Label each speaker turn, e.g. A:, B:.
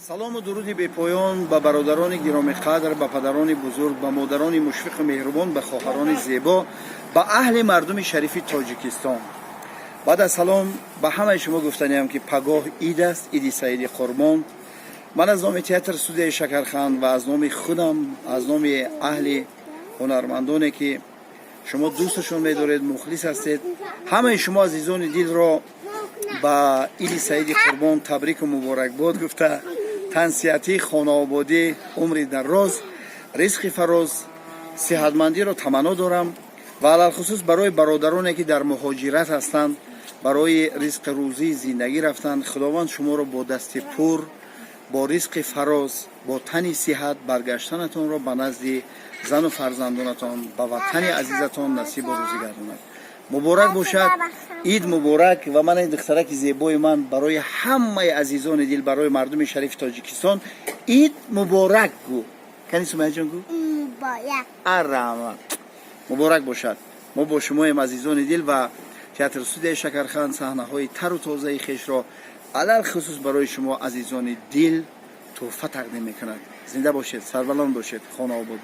A: Салому дуруди бепоён ба бародарони гиромиқадр, ба падарони бузург, ба модарони мушфиқу меҳрубон, ба хоҳарони зебо, ба аҳли мардуми шарифи Тоҷикистон. Баъд аз салом ба ҳамаи шумо гуфтаниам, ки пагоҳ ид аст, иди Саиди Қурбон. Ман аз номи театр студияи Шакарханд ва аз номи худам, аз номи аҳли ҳунармандоне, ки шумо дӯсташон медоред, мухлис ҳастед, ҳамаи шумо азизони дилро ба иди Саиди Қурбон табрику муборакбод гуфта, тансиҳатӣ, хонаободӣ, умри дароз, ризқи фароз, сиҳатмандиро таманно дорам ва алалхусус барои бародароне, ки дар муҳоҷират ҳастанд, барои ризқи рӯзии зиндагӣ рафтанд, Худованд шуморо бо дасти пур, бо ризқи фароз, бо тани сиҳат баргаштанатонро ба назди зану фарзандонатон, ба ватани азизатон насибу рӯзӣ гардонад. Муборак бошад, ид муборак! Ва ман, ин духтараки зебои ман, барои ҳамаи азизони дил, барои мардуми шарифи Тоҷикистон ид муборак гӯ. Кани, Сумаяҷон, гӯ.
B: Муборак.
A: Араҳмат, муборак бошад. Мо бо шумоем, азизони дил, ва театр студияи Шакарханд саҳнаҳои тару тозаи хешро алалхусус барои шумо, азизони дил, тӯҳфа тақдим мекунад. Зинда бошед, сарбаланд бошед, хонаобод.